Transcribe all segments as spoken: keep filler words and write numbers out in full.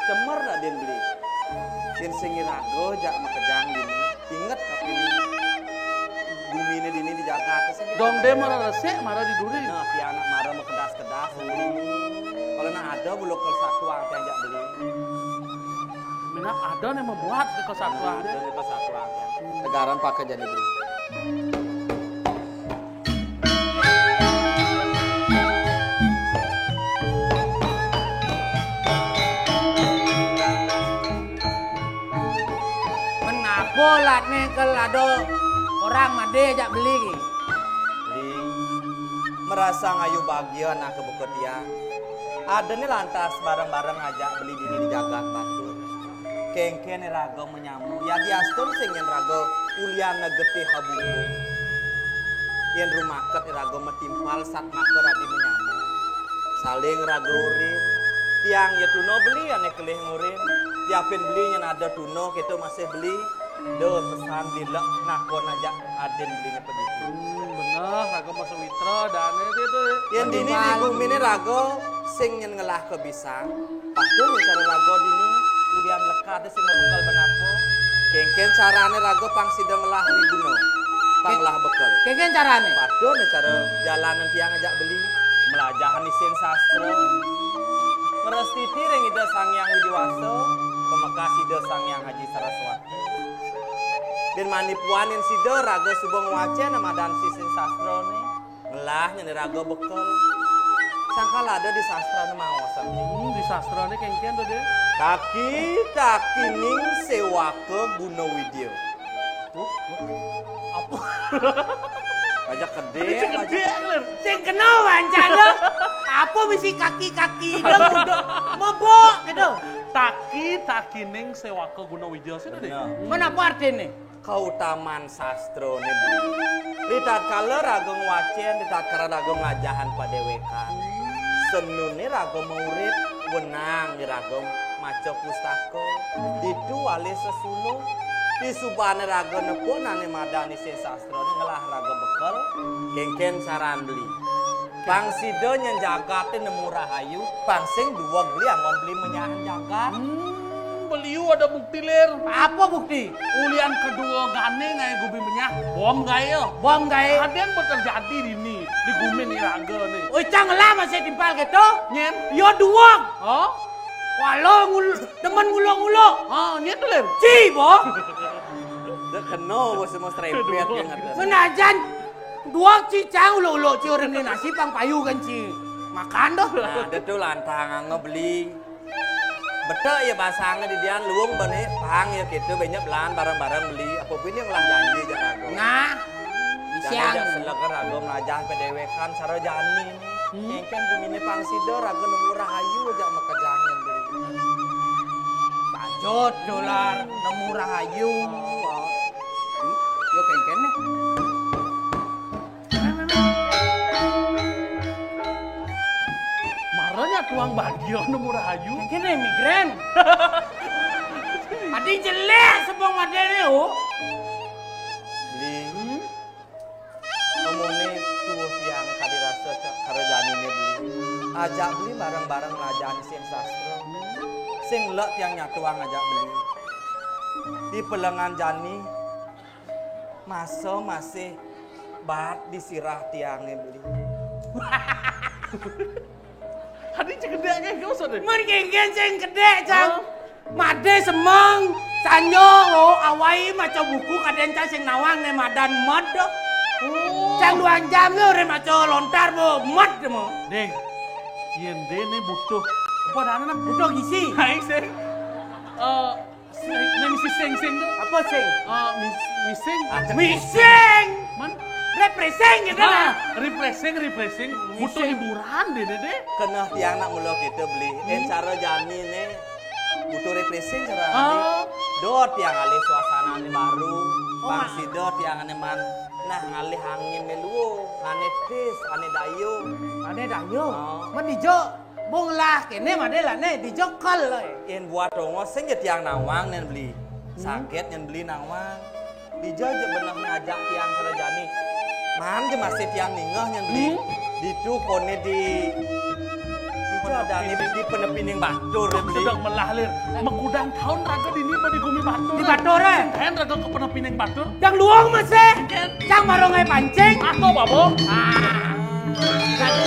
Cemer dah dén beli. Yén sing iraga jak makejang dini, inget tapi ni. Guminé dini dijaga atas ini. Dong dé mara resik, mara di duri. Nah, tiang nak mara makedas-kedas dini. Kalau nak ada bulu kel satu angkang jak beli. Minat ada né mabuat di kel satu angkang. Ada di kel satu angkang. Tegaran pakai jadi beli. Menapa latné kel ada orang madé jak beli ki? Beli, merasa ngayu bagia nak buka tiang. Ada né lantas bareng-bareng ajak beli dini di jagat batur. Kéngkén iraga menyama, yadiastun sing nyén raga ulian getih habungkung. Yén rumaket iraga matimpal satmaka radi menyama. Saling raga urip, tiang ya tuna beli ané kelih ngurim. Tiapin beli nyén ada tuna kéto masih beli. Duh, pesan dilek nakon ajak adin beliné begitu. Hmm, bener, raga masawitra dané itu. Yén dini di guminé raga sing nyén ngelah kebisan. Patuh cara raga dini, ulian lekad sing mabekel benapa. Kéngkén carané raga pang sida ngelah wiguna, pang ngelah bekel. Kéngkén carané? Patuh cara jalanan tiang ajak beli, melajahan isin sastra. Ngrestiti ring Ida Sang Hyang Widi Wasa, pamekas Ida Sang Hyang Haji Saraswati. Dén manipuan yén sida raga suba ngwacén madan isin sastrané. Ngelah nyén iraga bekel. Sangkal ada di sastrané maos. Hmm, di sastrané kéngkén to, Dé? Kaki, kakining séwaka guna widya. Huh? Apa? Aja kedé, aja kedé. Sing kena wancana. Apa misi kaki-kaki dong udah mabok gitu. Taki, takining séwaka guna widya sih, Dé. Bener. Mana apa artinya? Kautaman sastrané. Ritatkala raga ngwacén, ritatkala raga nglajahan padéwékan. Senuné raga maurip, wenang raga maca pustaka. Ditu alih sesuluh. Disubané raga nepunané madan isin sastrané ngelah raga bekel, kéngkén caran beli. Pang sida nyén jagaté nemu rahayu, pang sing duweg beli anggon beli menyahan jagat. Hmm, beliau ada bukti, Lir. Apa bukti? Ulian kedua gané ngaé gumi menyah, bom gaé ya. Bom gaé. Ada yang terjadi dini di gumi iraga né. Oi, cang lah masih timpal gitu. Nyén? Yo duweg. Hah? Walau ngul demen ngulo-ngulo. Ah, nyén to, Lir. Ci, bo. Dah kena bos semua serempet yang ada. Senajan duweg ci cang ulo-ulo ci orang ni nasi pang payu kan ci. Makan doh. Nah, ada tuh lantang ngebeli. Betek ya basangnya di dian luung bane pang ya gitu banyak belan bareng-bareng beli. Apa pun yang lah janji aja rago. Nah, janji siang. Aja seleker rago melajah pedéwékan cara jani. Hmm. Kéngkén guminé pang sida raga nemu rahayu aja makejang nyén beli. Bajot dolar nemu rahayu. Hmm? Yo kéngkén nih. Maranya tuang bahagia nemu rahayu. Kéngkén nih migrén. Adi jelek sebong madé nih, oh. Beli. Hmm? Amoné tuwuh tiang kadi rasa ca-, karo janiné beli. Ajak beli bareng-bareng nglajahin sing sastra. Sing lek tiang nyatuang ajak beli. Di pelengan jani masa masih baat di sirah tiangé beli. Adi cegedek kayak gimana deh? Mun kéngkén sing gedé, Cang. Hah? Madé semeng, sanjo, oh, awai maca buku kadén cang sing nawang né madan med. Oh. Cang duang jam lho ré maca lontar bo med mo. Ding. Yén dé né butuh. Apa dana nak? Butuh gizi. Hai sing. Eh, sing, né misi sing-sing to. Apa sing? Eh, mis-, mising. Ah, mising. Man? Refreshing gitu. Ah, lah. Refreshing, refreshing. Butuh hiburan deh, deh, deh. Keneh tiang nak mula kita beli. Hmm. Cara jani né. Butuh refreshing cara. Ah. Dot tiang alih suasana né baru. Oh, pang sida tiang ané man. Nah, ngalih angin né luwung, ané tis, ané dayung. Ané dayung. Oh. Man dija bong lah kéné madé lah né dija kel. Yén buat tongos sing ja tiang nawang nyen beli. Hmm. Sagét nyen beli nawang. Dija ja beneh ngajak tiang kerjani. Man ja masih tiang ningeh nyen beli. Hmm. Ditu koné di Ada di, di penepining batur, Bli. Sedeng melah, Lir. Makudang taun raga dini ba di gumi batur. Di batur, eh? Sing taén raga ka penepining batur. Dang luung masih. Kén. Cang mara ngaé pancing. Aku, Babo. Ah. Raga,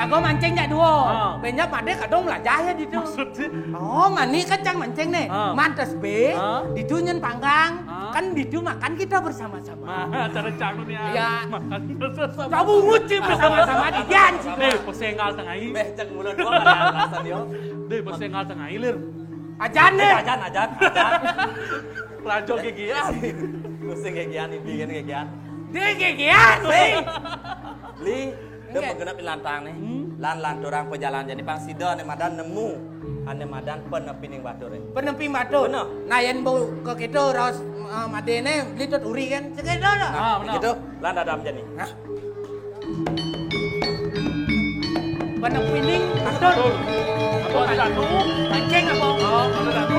raga mancing jak dua. Ah. Benjap madé kadung melajah ya ditu. Maksud sih? Oh, mani kan cang mancing nih. Ah. Mantes bé, ah, ditu nyén panggang. Ah. Kan ditu makan kita bersama-sama. Nah, cara cang nih ya. Iya. Makan. Kamu nguci bersama-sama di janji. Nih, pesengal tengai. Béh, cang mula dua kali alasan, yo. Nih, pesengal tengai, Lir. Ajan, nih. Ajan, ajan, ajan. Rajo gigian. Pusing gigian, inti kan gigian. Dia gigian, sih. Li, da magenep di lantang nih. Hmm? Lan lanturang pajalan jani pang sida ané madan nemu. Ané madan penepining batur, eh. Penepining batur. Bener. Nah, yén bau ka kéto raos, eh, madéné, beli tut uri kan. Sekéto dah. Nah, bener. Gitu. Lan dadam jani. Nah. Penepining batur. Apa ada datu? Pancing apa? Oh, ada datu.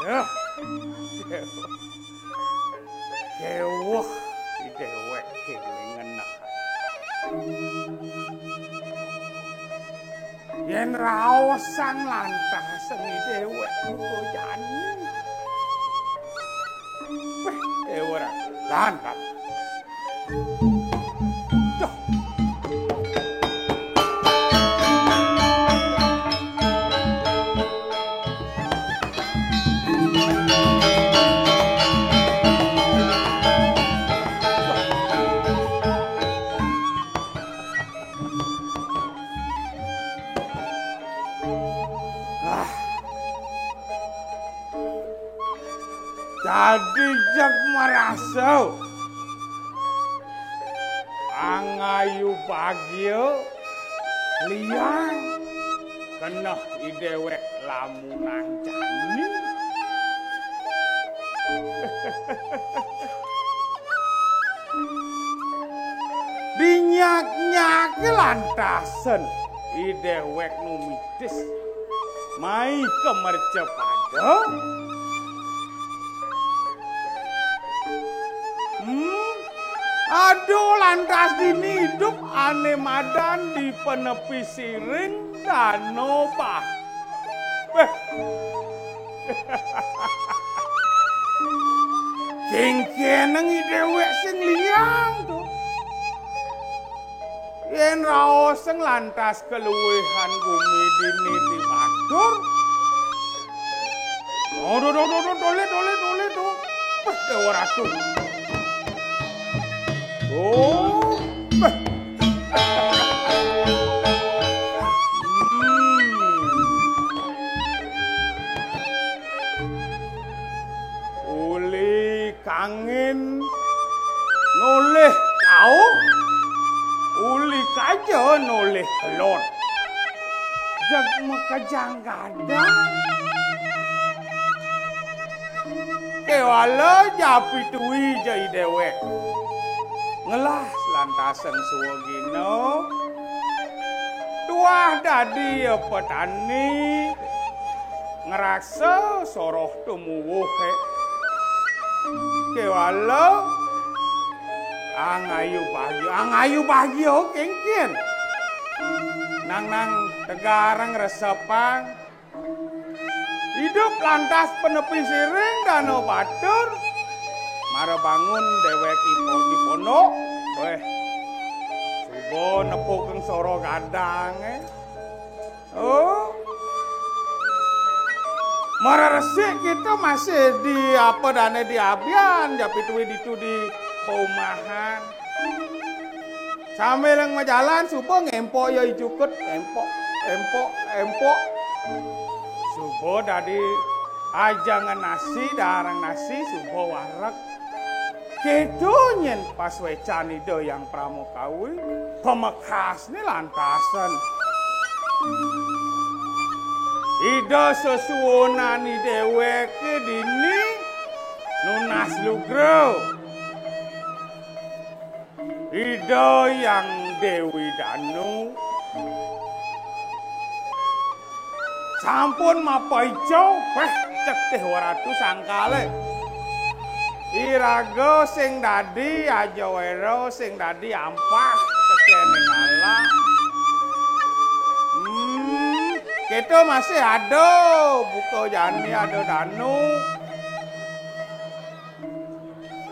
Yah, déwéh, déwéh, déwéh, kélingan. Yén raos sang lantas seni déwék muga jani. Wéh, déwék lantas. Duh. Ah. Dadi jeg marasa angayu bagia liang keneh i déwék lamunang jani. Dinyak-nyak lantasen i déwék nu mitis mai ka mercapada. Hmm, aduh, lantas dini idup ané madan di penepi siring Dano Bah. Béh. Kéngkénang i déwék sing liang to. Yén raosang lantas kaluwihan gumi dini di batur. Aduh, aduh, aduh, aduh, tolih, tolih, tolih, to. Wah, Déwa Ratu. Oh, béh. Hmm. Uli kangin nolih kauh, uli kaja nolih kelod. Jeg makejang gadang. Kéwala japi tui ja i déwék. Ngelah lantasang suwagina. Tuah dadi petani. Ngraksa soroh tumuwuhé. Kéwala angayu bagia, angayu bagia kéngkén. Nang nang tegarang resepang. Idup lantas penepi siring dana batur. Mara bangun déwék ipun di pondok. Wéh. Suba nepukang soroh gadangé. Oh, Mareresik kita masih di apa dane di abian, japit duit itu di perumahan. Sambil majalan, suba ngempok ya ijuket, empok, empok, empok. Suba dadi ajangan nasi, darang nasi, suba wareg. Kéto nyén pasuécan Ida Hyang Pramakawi, pamekasné lantasen. Ida sesuunan déwéké dini nunas lugra. Ida Hyang Déwi Danu sampun mapaica, wéh, cetih waratu sangkalé. Iraga sing dadi ajawéra, sing dadi ampah tekéning Allah. Hmm, kéto masih ada buka jani, ada danu.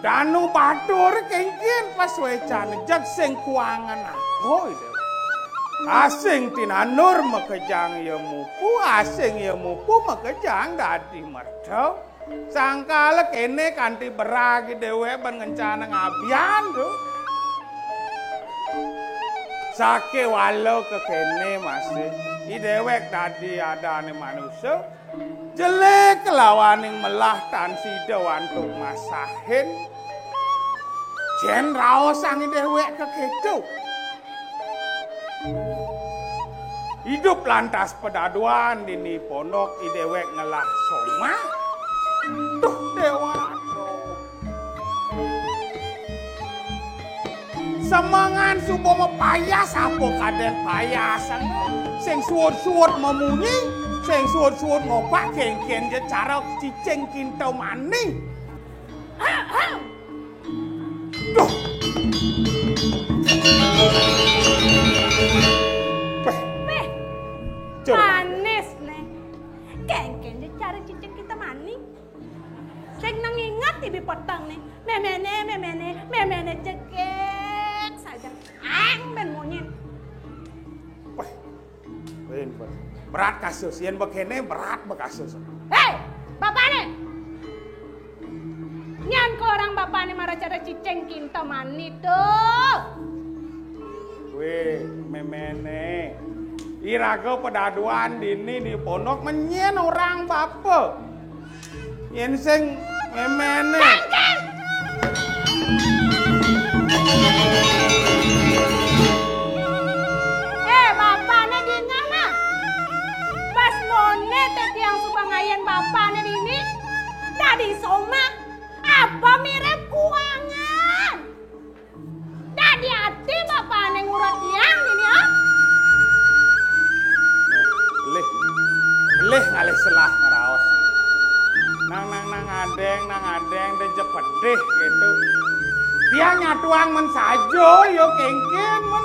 Danu Batur kéngkén pasuécan jeg sing kuangan apa, Ida? Asing tinandur makejang ya mupu, asing ya mupu makejang dadi merta. Sangkala kéné kanti beragi déwék ban ngencanang abian to. Sakéwala kékéné masih, i déwék dadi adané manusa. Jelé kelawaning melah tan sida antuk masahin. Jén raosang i déwék kékéto. Idup lantas pedaduan dini pondok i déwék ngelah somah. Duh, Déwa, duh. Semengan suba mapayas, apa kadén payas? Sing suud-suud mamunyi, sing suud-suud ngobak, kéngkén ja cara cicing kintamani. Duh. Péh. Péh. Cur. Manis né. Kéngkén ja cara cicing kintamani. Sing nang inget ibi peteng né. Méméné, méméné, méméné jegég saja. Ang bén munyin. Wah, bén, bén. Berat kasus. Yén bekéné berat bekasus. Héi, bapané. Nyén korang bapané mara cara cicing kintamani to. Wéh, méméné. Iraga pedaduan dini di pondok, menyén orang bapa. Yén sing méméné. Eh, bapané dingeh nah. Pas moné titiang suba ngayen bapané dini, dadi somah, apa mirib kuangan. Dadi ati bapané ngurut tiang dini, ah? Lih, lih ngalih selah ngraos. Nang, nang, nang adéng, nang adéng, dé ja pedih gitu. Tiang nyatuang men saja, ya kéngkén men.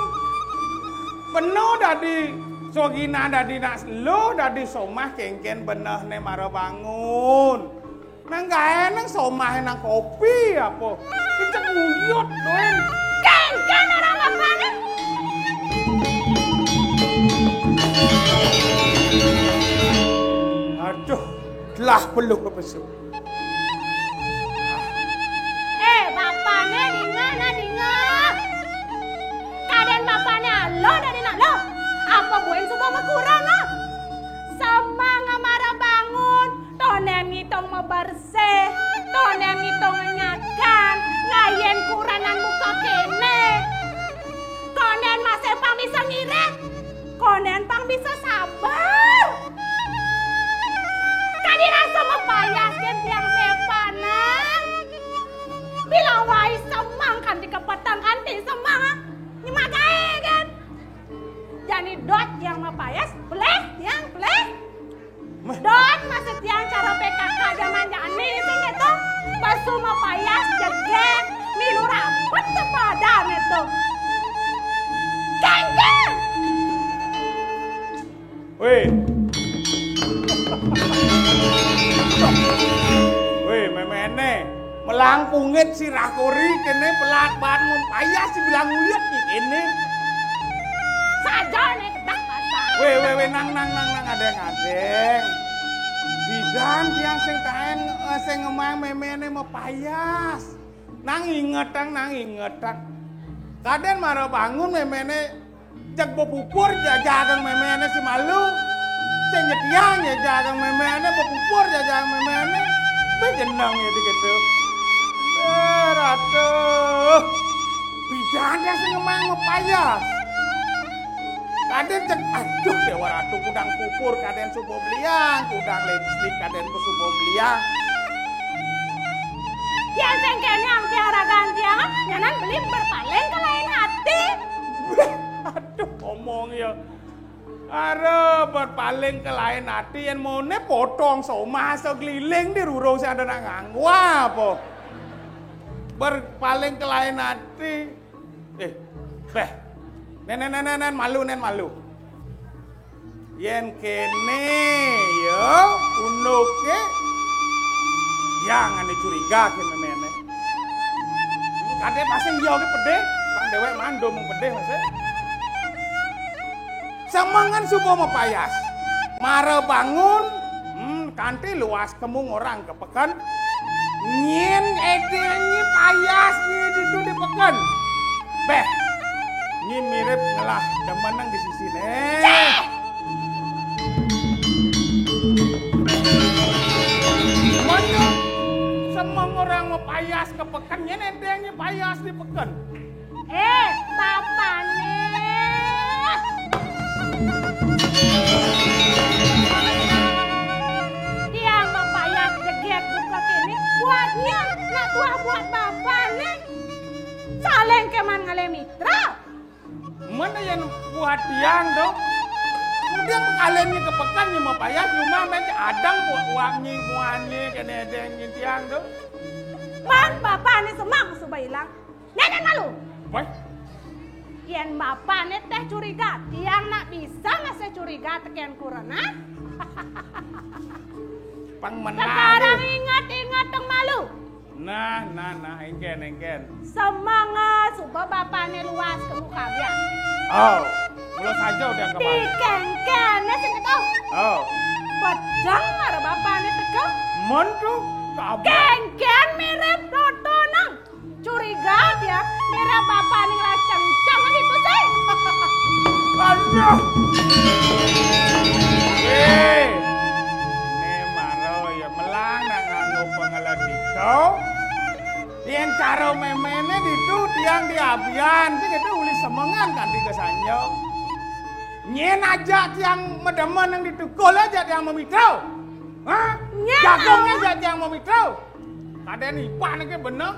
Penuh dadi sogina dadi nak luh, dadi somah kéngkén benehné mara bangun. Nang gaé nang somahé nang kopi apa? Cicek nguyut, Duen. Kéngkén orang bapané. Aduh, telah belum kepesu. Eh, bapané dingeh, nah dingeh. Kadén bapané aluh dadi nak luh. Apa buin suba makuran, nah? Semeng mara bangun, tondén ngitung mabersih, tondén ngitung ngenyakan, ngayen kurenan muka kéné. Kondén masih pang bisa ngirit, kondén pang bisa sabar. Kadi rasa mapayas kén tiang sepanan. Bilang wai semeng kanti kepeteng kanti semeng. Nyemak gaé kén. Jani dot tiang mapayas, pelih tiang, pelih. Meh. Dot masih tiang cara P K K jaman jani sing itu. Pasu mapayas jegég, milu rapet sepadan itu. Kéngkén. Wéh. Wéh, méméné. Melang pungit sirah kori kéné pelat ban mapayas dibilang nguyut kéné. Saja né kedah pasang. Wéh, wéh, wéh, nang, nang, nang, nang, adéng, adéng. Bisa Dan tiang sing taén, eh, sing ngemaang méméné mapayas. Nang ingetang, nang ingetang. Kadén mara bangun méméné jeg bepupur ja-, jagang méméné si malu. Sing nyetiang ya jagang méméné, bepupur ja-, jagang méméné. Bé jeneng ya di kéto. Eh, Ratu. Pidan ya sing ngemaang mapayas. Kadén jeg, aduh, Déwa Ratu, kudang pupur kadén suba beliang, kudang lipstik kadén suba beliang. Yén sing kéné ang tiang ragan tiang, nyanan beli berpaling ke lain hati. Aduh, omong ya. Are berpaling ke lain hati, yén moné potong somah sagliling di rurung sing ada nak nganggo apa? Berpaling ke lain hati. Eh, béh. Nén, nén, nén, nén, nén, malu, nén, malu. Yén kéné, ya, unduké. Ya, ngene curiga kén méméné. Kadé pasti iya ké pedih, pang déwék mandum pedih masih. Semengan suba mapayas. Mara bangun, hmm, kanti luas kemu ngorang ke peken. Nyén édénné payas nyé ditu di peken. Béh, nyé mirip ngelah demenang di sisiné. Monyong, semeng orang mapayas ke peken, nyén édénné payas di peken. Eh, bapané. Tiang mapayas jegég buka kéné, buatnya nak tuah buat bapané. Saling kéman ngalih mitra. Mana yang buat tiang to? Kemudian kalian ke peken nyé mapayas, cuma men adang buat uangnya, buahnya, kéné ada yang tiang to. Man, bapané semang suba ilang. Nenen malu. Wah. Yén bapané téh curiga, tiang nak bisa masih curiga tekén kurenan. Pang menang. Sekarang inget-inget dong malu. Nah, nah, nah, éngkén, éngkén. Semangat, suba bapané luas ke muka biang. Oh, mula saja udah kembali. Dikéngkéné sing kéto. Oh. Pedang mara bapané teka. Mentu, kabur. Kéngkén mirip totonan. Curiga dia, ngira bapané ngelah cengceng gitu sih. Aduh. Wéh, né mara ya melang nak nganggo pangeletika. Yén cara méméné ditu tiang diabian, sing itu uli semengan kanti kasanja. Nyén ajak tiang mademen nang ditu, kol ajak tiang mamitra. Hah? Nyén. Jagung ajak tiang mamitra. Kadén ipan ké bener.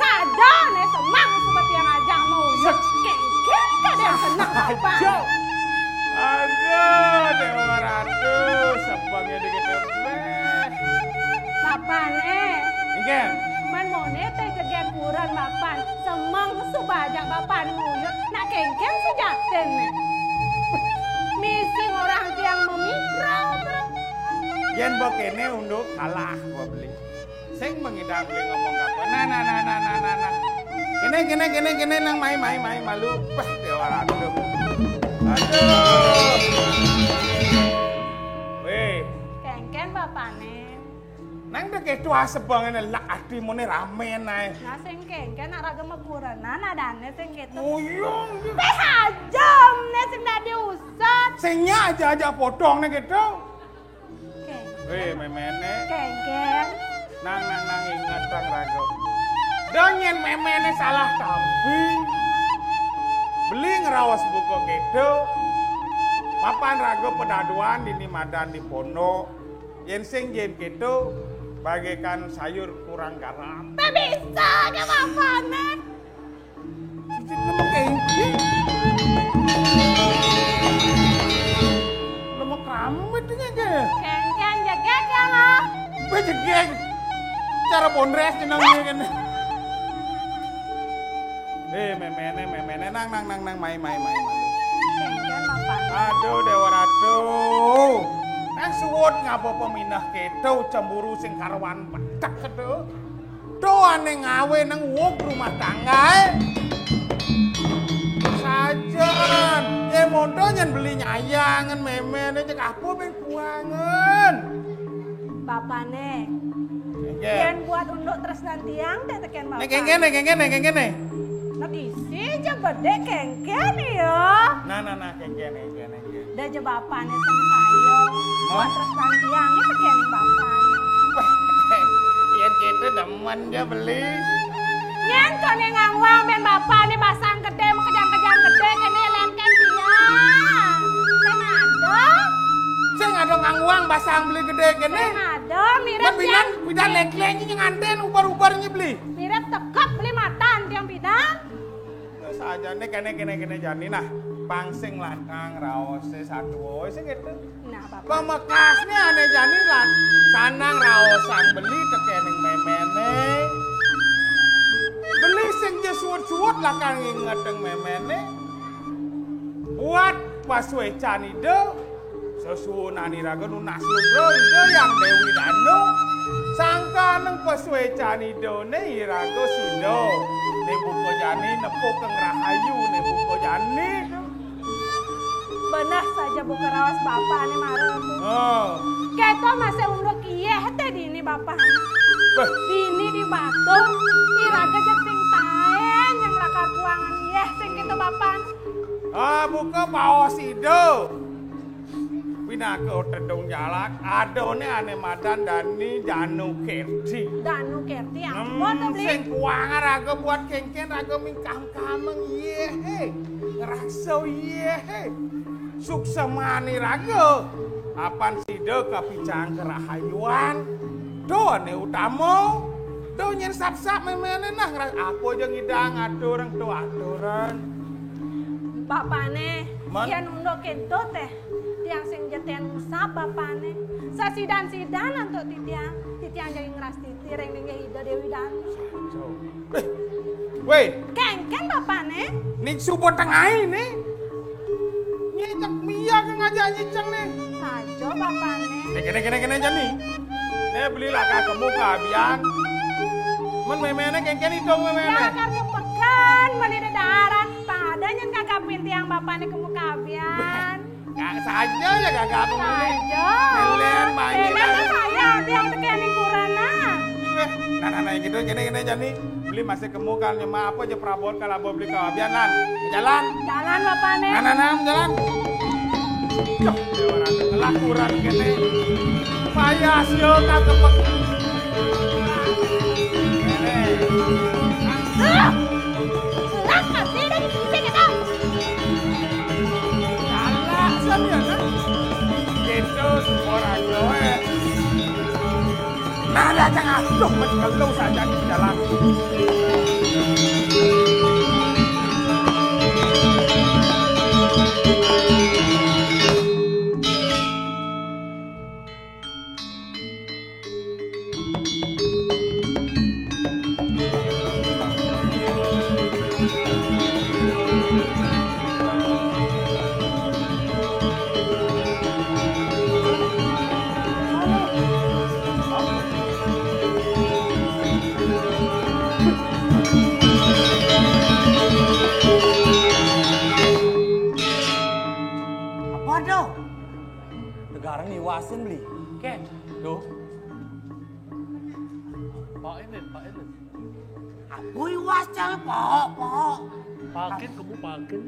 Saja né semang suba tiang ajak mau. Sek. Kéngkén kadén seneng apa? Aduh, Déwa Ratu, sebengé dikit. Bapané. Inggih. Man moné téh jegég kurenan bapan. Semeng suba ajak bapan nguyut. Nak kéngkén sujatiné. Misi orang tiang mamitra. Yén bekéné unduk kalah gua beli. Sing mengidang beli ngomong apa? Nah, nah, nah, nah, nah, nah, nah. Kéné, kéné, kéné, kéné, nang mai, mai, mai, malu. Wah, Déwa Ratu. Aduh. Wéh. Kéngkén bapané. Nang dek itu asebang ini lak ati mone ramen ae. Nah, sing kéngkén nak raga maburenan adané sing kéto. Uyung. Téh ajam né sing dak diusut. Sing nya aja-aja potong né kéto. Kéngkén. Wéh, méméné. Kéngkén. Nang, nang, nang, inget, Bang Rago. Dong yén méméné salah tampi. Beli ngraos buka kéto. Mapan raga padaduan dini madan di pondok. Yén sing jén kéto, bagaikan sayur kurang garam. Téh bisa ké mapané. Cicit lemek kéngkén. Lemek rambut ini aja. Kéngkén jegég ya lo. Bé jegég. Cara bondres jenengnya kan. Eh, méméné, méméné, nang, nang, nang, nang, mai, mai, mai, mai. Kéngkén mapan. Aduh, Déwa Ratu. Nang suwut ngapa peminah kéto cemburu sing karuan pedek kéto. Tuh ané ngawé nang wuk rumah tangga, eh. Sajan, yé monto nyén beli nyayangan méméné cék apa beng kuangan. Bapané. Kéngkén. Yén buat unduk tresnan tiang, téh tekén bapané. Né kéngkén, né kéngkén, né kéngkén, né. Nak isi ja bedé kéngkén ya. Nah, nah, nah, kéngkén, kéngkén, kéngkén. Dah ja bapané sing sayang. Hah? Buat tresnan tiang, ini tekén bapané. Wah, yén kitu demen ja beli. Nyén to né ngangwang bén bapané basang gedé, makejang-kejang gedé, kéné lén kén tiang. Sing ada. Sing ada ngangwang basang beli gedé kéné. Sing ada, mirip. Pidan, pidan lék-lék nyé nganten ubar-ubar nyé beli. Mirip tekep beli matan tiang pidan. Saja né kéné, kéné, kéné jani nah. Pang sing lantang raosé satua, sing kéto. Nah, Bapak. Pamekasné ané jani lan. Sandang raosang beli tekéning méméné. Beli sing ja suud-suud lakar ngingetang méméné. Buat pasuécan Ida, sesuunan iraga nunas lugra Ida Hyang Déwi Danu. Sangkaning pasuécan Idané iraga sida. Né buka jani nepukang rahayu, né buka jani. Beneh saja buka raos bapané mara to. Oh. Kéto masih unduk yéh téh dini bapané. Béh. Dini di Batu, iraga jeg sing taén yang lakar kuangan yéh sing kéto bapané. Ah, buka baos Ida. Pinaka tedung jalak, adané ané madan Dani Danu Kerti. Danu Kerti, apa to, Bli? Sing kuangan raga buat kéngkén raga mingkam-kameng yéh. Ngrasa yéh. Suksemané raga. Apan sida kapicang karahayuan. Doné utama. Do nyén sap-sap méméné nah ngras-, apa ja ngidang aturang to aturan. Bapané, yén unduk kéto téh, tiang sing jetén ngusap bapané. Sasidan-sidan antuk titiang, titiang jagi ngras titi ring linggih Ida Déwi Danu. Wéh. Wéh. Kéngkén bapané? Ning suba tengai né. Nyiceng mia ke ngajak nyiceng né. Saja bapané. Né kéné, kéné, kéné jani. Né beli lakar kemu ka abian. Men méméné kéngkén itung méméné. Lakar ka peken, meli dedaaran. Pada nyén kagapin tiang bapané kemu ka abian. Gak saja ya gak apa meli. Saja. Lén main. Lén saya tiang tekéning kurana. Nah, nah, nah, gitu, kéné, kéné jani. Beli masih kemu kan nyema apa ja prabot ka laba beli ka abian lan. Jalan. Jalan bapané. Nah, nah, nah, jalan. Yoh, ya orang lakuran kéné. Payah sio kagepek. Kéné. Lah, lah, pasti dari sisi kita. Galak sih ya kan. Gitu, ora joe. Nah, ada aja ngasuh, mencekelung saja di jalan. Apa tuh? Negara nih wasin beli. Ken, tuh. Pak ini, Pak ini. Apa iwas cang, Pak, Pak? Pakin, kamu pakin.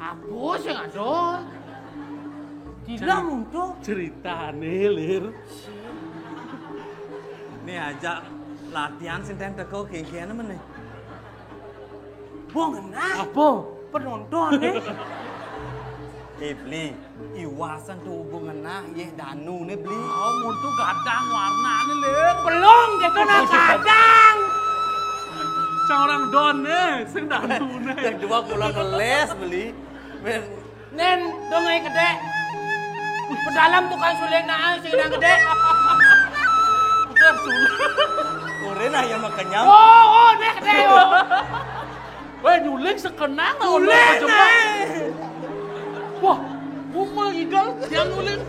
Apa sing ada? Tidak muncul. Ceritane, Lir. Nih aja latihan sing ten teko gengkian men nih. Wong ngenah. Apa? Penonton nih. Eh, Bli, iwasan tuh hubungan nah, yeh danu nih, Bli. Oh, mutu gadang warnane, Lir. Belum, gitu nah gadang. Cang orang don nih, sing danu nih. Yang dua pulang ngeles, Bli. Men. Nen, dong ae gedhe. Pedalam tukang suling nah, sing nang gedhe. Tukang suling. Ore nah ya makenyam. Oh, oh, nek gedhe, oh. Weh, nyuling sekenang, nyuling, nah. Wah, umul igal, yang nyuling.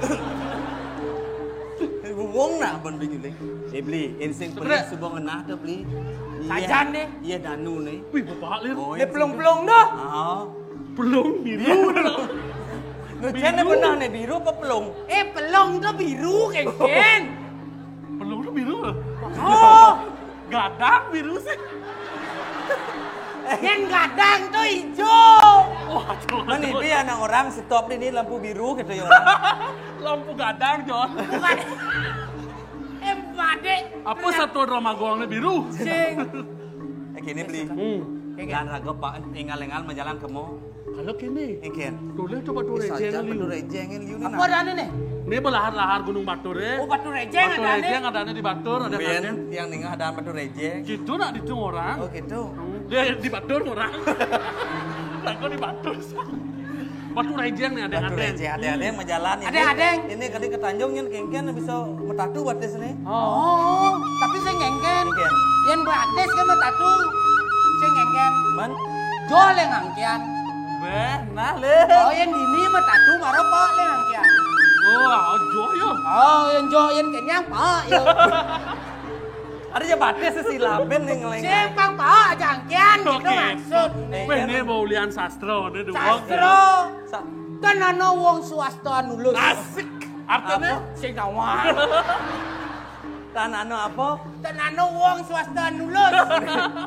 Wong nah, ben nyuling. Eh, Bli, insing beli sebenarnya. Suba ngenah tuh, Bli. Iya. Sajan deh. Iya, danu nih. Wih, bapak lir. Oh, ini pelung-pelung dah. Ah. Pelung biru. Iya, pelung. Lho, jén bener né biru apa pelung? Eh, pelung to biru, kéngkén. Pelung to biru lho. Oh, gadang biru sih. Yén gadang to ijo. Wah, coba. Menipi anak orang stop ini lampu biru gitu ya orang. Lampu gadang, Jon. Bukan. Eh, Pak Dé. Apa satu drama gong né biru? Sing. Eh, gini beli. Hmm. Jangan ragu, Pak. Ingal-ingal menjalan ke mau. Kalau gini. Ingkén. Tulis coba tuh rejeng. Batu rejeng liu. Apa ada nih? Ini belahar-lahar Gunung Batur ya. Oh, batu rejeng ada nih. Batu rejeng ada nih di Batur, ada kan. Yang ningah ada batu rejeng. Gitu nak ditung orang. Oh, gitu. Dia di Batur orang. Aku di Batur. Batu rejeng nih ada. Batu rejeng ada, ada yang menjalan. Ada, ada yang. Ini kali ke Tanjung yang kéngkén bisa metatu buat di sini. Oh, tapi sing kéngkén. Kéngkén. Yén batis kan metatu. Sing kéngkén. Man? Jo lé ngangkian. Béh, nah lé. Oh, yén dini metatu mara pok lé ngangkian. Oh, jo yo. Oh, yén jo yén kenyang pok yo. Ada ya batis sih silabin nih ngeleng. Simpang pok aja angkian gitu maksud. Wéh, ini mau ulian sastra né dulu. Sastra. Kan ana wong swasta nulus. Asik. Artinya sing nawang. Tan ano apa? Tan ano wong swasta nulus.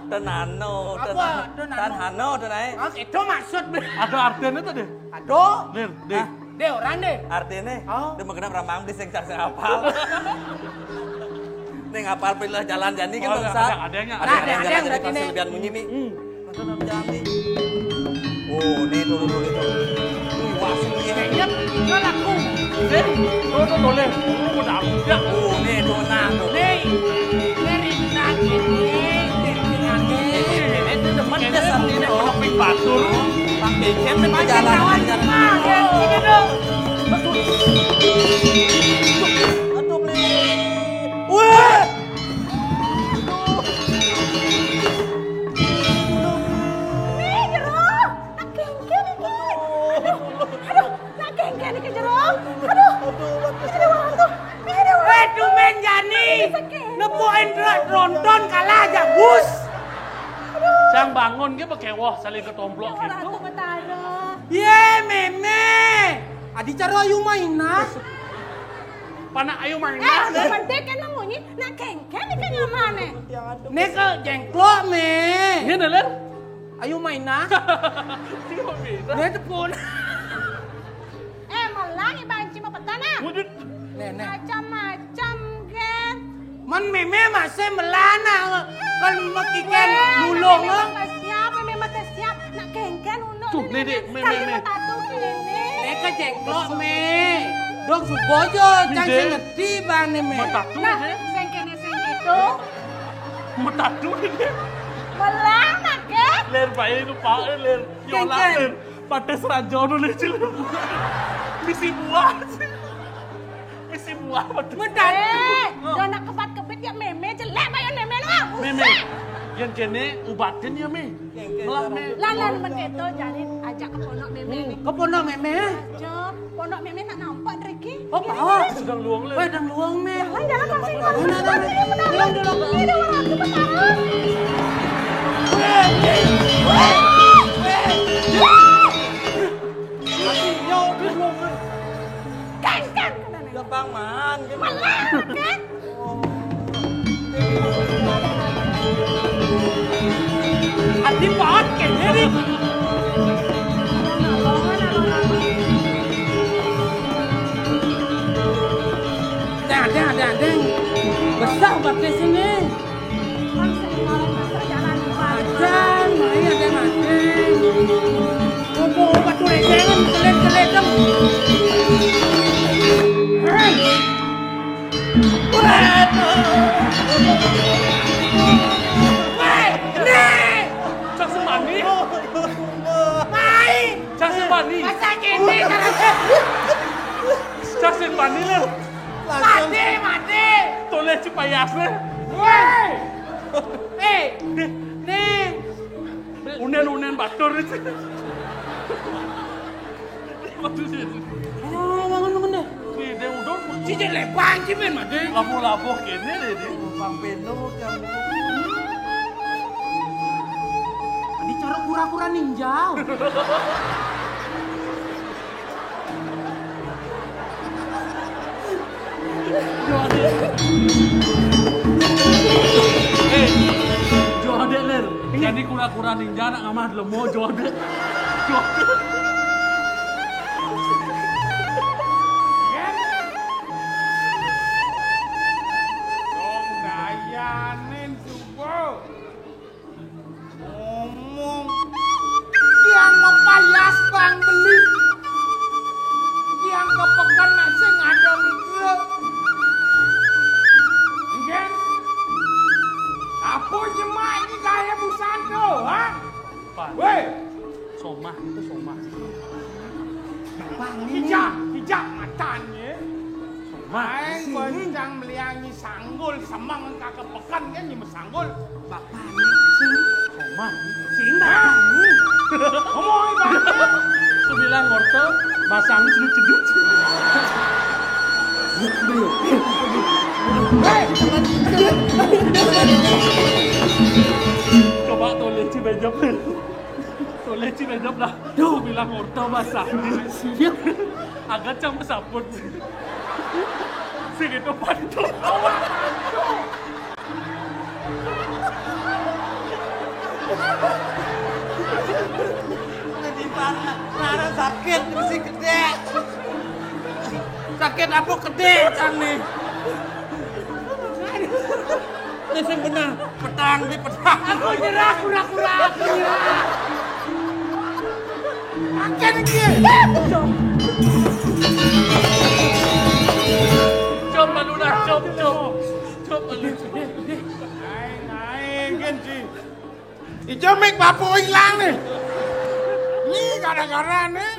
Tan ano. Apa? Tan ano, tan ae. Ah, itu maksud. Ada artinya tadi? Aduh. Lir, deh. Deh orang deh. Artinya? Oh. Dia mengenai ramang di sing sing apal. Ning apal pilih jalan jani kan bisa. Ada, ada yang. Ada yang berarti nih. Biar munyi mi. Nonton Om Jani. Oh, nih dulu dulu itu. Wih, wah sih dia. Kayaknya dia laku. Eh, tuh tuh boleh. Oh, udah aku ya. Oh, nih tuh nah tuh. Nih, dari tadi nih, tinggi. Itu demen dia sambil ini orang ping batur. Pakai kem di jalan. Nah, dia sini tuh. Betul. Aduh, beli. Wah. Nih, Jero. Nak kéngkén iki. Aduh, aduh, nak kéngkén iki, Jero. Aduh. Aduh, aduh. Wéh, tumben jani. Nepukin truk tronton kalah aja, Gus. Aduh. Cang bangun ki bekéwoh saling ketomplok gitu. Ratu Betara. Yé, mémé. Adi cara ayu mainah. Panak ayu mainah. Eh, penting kan munyi, nak kéngkén iki nyamane. Né ke jengklok, mé. Ngene lho. Ayu mainah. Dia mainah. Né tepun. Eh, malah ibanci mau petana. Wujud. Né, né. Macam-macam kan. Man mémé masih melana. Kan mekikan nulung. Mémé mah siap, mémé mah siap. Nak kéngkén uno. Tuh, né, Dek, mémé, mémé. Tatu kéné. Né ke jengklok, mé. Dok subojo, cang sing ngerti bane, mé. Metatu, nah, Dek. Sing kéné sing itu. Metatu, Dek. Melang, nak, Dek. Ler bae lupa, ler. Yolah, ler. Pates raja dulu, Cil. Misi buah. Misi buah, pates. Metatu. Eh, dona kebat kebit ya mémé, jelek bae mémé lu. Mémé. Yang kéné ubatin ya, mé. Lah, lah, men kéto, jani ajak ke pondok mémé. Ke pondok mémé? Aja, pondok mémé nak nampak driki. Oh, paham. Sedang luang, lé. Wéh, sedang luang, mé. Jalan, jalan, pasti. Nah, nah, nah, nah. Jalan dulu. Ini udah orang aku bertarung. Wéh, wéh, wéh. Kencang, kena. Gampang, man. Malah, kan? Adi paat kayaknya nih. Deng, deng, deng, deng. Besar batis ini. Ajan, mai ada mati. Kumpul batu lejengan, kelet-kelet dong. Hei. Waduh. Weh, nih. Cak Sumani. Mai. Cak Sumani. Masa gini, cara. Cak Sumani, lho. Mati, mati. Toleh Cipayas, lho. Weh. Eh, nih. Unen-unen batur itu. Ayo, bangun, bangun deh. Nih, dia udah. Cici lebang, cimen, mati. Labuh-labuh kene deh, dia. Numpang peno, kamu. Adi cara kura-kura ninja. Jo adék. Eh, jo adék, Lir. Jadi kura-kura ninja nak ngamah lemo, jo adék. Jo adék. Dong dayanin subuh. Ngomong. Tiang mapayas bang beli. Tiang ka peken nak sing ada rega. Nggih. Apa jemak iki kaya busan to, ha? Pan. Weh. Somah itu somah. Kijak, kijak matanya. Somah. Aing boncang meliangi sanggul, semeng kaka peken kan nyi mesanggul. Bapak ini sing. Somah. Sing bapak ini. Ngomong bapak. Sebilang ngortel, basang cedut-cedut. Hei. Coba tulis Cibejep. Tulis Cibejep dah. Duh. Sebilang ngortel basang. Siap. Agak cang mesaput. Sing itu pantun. Nara sakit, mesti gede. Sakit apa gede, Cang, nih? Ini sing bener, petang di petang. Aku nyerah, kura-kura, aku nyerah. Makan iki. Cop, malu dah, cop, cop. Cop, malu. Naik, naik, kan, Ci. Ijo mik papu ilang nih. Ini gara-gara nih.